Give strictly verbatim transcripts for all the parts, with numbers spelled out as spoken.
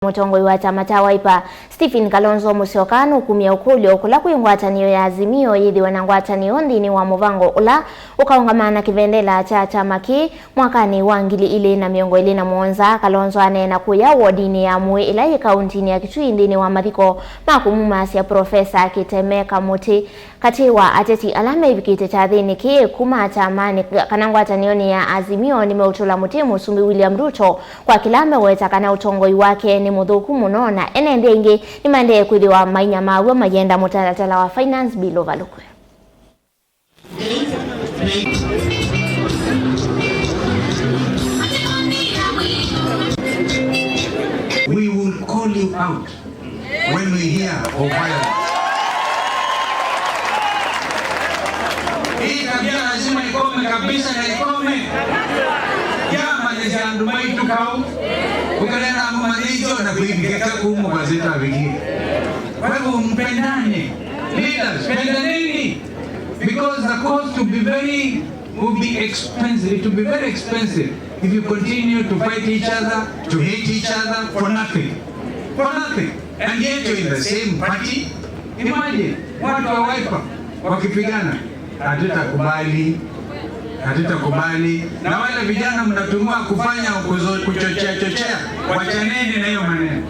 Mũtongoi wa kyama kya Wiper, Stephen Kalonzo Musyoka, nũkumya ũkũlyo kũla kwĩ ngwatanĩo ya Azimio yĩthĩwe na ngwatanĩo nthĩnĩ wa mũvango ũla ũkaũngama na kĩvendela kya kyama kĩĩ mwakanĩ wa ngili ilĩ na mĩongo ĩlĩ na mũonza. Kalonzo aneena kũya wodinĩ ya Mũĩ ĩla yĩ kauntinĩ ya Kitui nthĩnĩ wa mathiko ma kũmumasya Profesa Kiteme Kamũtĩ. Katĩ wa ateti ala mevikĩte kyathĩnĩ kĩĩ kuma kyamanĩ kana ngwatanĩonĩ ya Azimio nĩmeũtũla mũtĩ Mũsumbĩ William Ruto kwa kĩla meweta kana ũtongoi wake nĩ mũthũku mũno, na ene nthĩ aingĩ nĩmaendee kwĩthĩwa mainyamaw'a mayenda mũtalatala wa Finance Bill ũvalũkw'e. We will call you out when we hear of violence. Hii tabia lazima ikome kabisa na ikome. Yamanĩsya andũ maitũ kau. Ũkalea na mũmanĩsyo na kũivikĩka kũu mũkasĩta avikie. Kwa hivyo mpendane. Leaders, pendaneni. Because the cost to be very will be expensive. It will be very expensive if you continue to fight each other, to hate each other for nothing. For nothing. And yet you're in the same party. Imagine, watu wa Wiper wakipigana, hatutakubali. Hatutakubali. Na wale vijana mnatumiwa kufanya kuzo-, kuchochea chochea, wachaneni na hiyo maneno.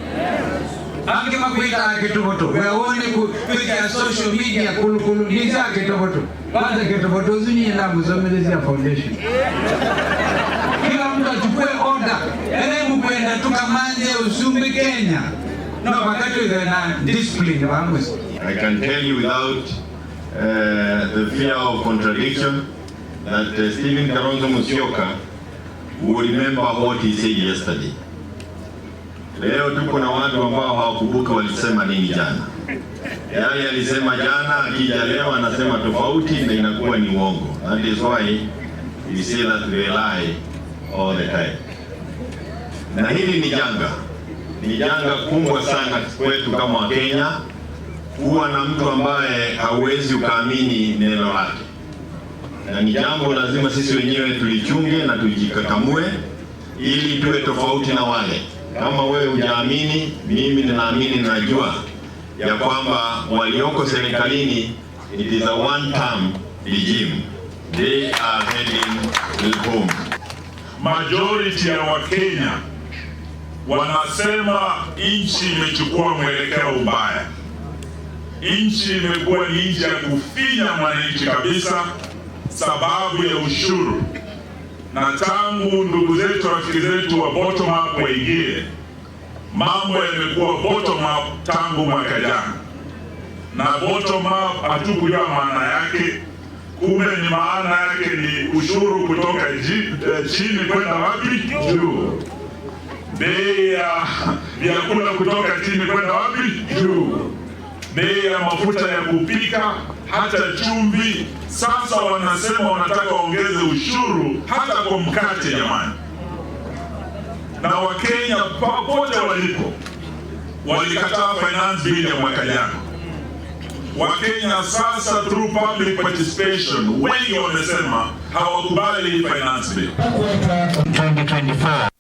Angĩ makwĩtaa kĩtoboto. Weone ku-, kwĩkĩa social media kũlũkũlũ. Nĩsya kĩtoboto. Kwanza kĩtoboto ũsu nyie ndamũsomethesya foundation. Kila mtu achukue order. Ele mkwenda tukamanze Ũsumbĩ Kenya. No, wakati wĩthwe na discipline vamwe. I can tell you without, uh, the fear of contradiction that, uh, Stephen Kalonzo Musyoka will remember what he said yesterday. Leo tuko na watu ambao hawakumbuki walisema nini jana. Yale alisema jana, akija leo anasema tofauti na inakuwa ni uongo. That is why we say that they lie all the time. Na hili ni janga, ni janga kubwa sana kwetu kama Wakenya, kuwa na mtu ambaye hauwezi ukaamini neno lake. Na ni jambo lazima sisi wenyewe tulichunge na tujikakamue ili tuwe tofauti na wale. Kama wewe hujaamini, mimi ninaamini, najua ya kwamba walioko serikalini, it is a one-term regime. They are heading home. Majority ya Wakenya wanasema nchi imechukua mwelekeo mbaya. Nchi imekuwa ni nchi ya kufinya mwananchi kabisa sababu ya ushuru. Na tangu ndugu zetu, rafiki zetu wa bottom up waingie, mambo yamekuwa bottom up tangu mwaka jana. Na bottom up hatukujua maana yake. Kumbe ni maana yake ni ushuru kutoka ji-, eh, chini kwenda wapi? Juu. Bei ya vyakula kutoka chini kwenda wapi? Juu. Bei ya mafuta ya kupika, hata chumvi. Sasa wanasema wanataka waongeze ushuru hata kwa mkate, jamani. Na Wakenya popote walipo, walikataa finance bill ya mwaka jana. Wakenya sasa, through public participation, wengi wamesema hawakubali hii finance bill. Twenty twenty-four.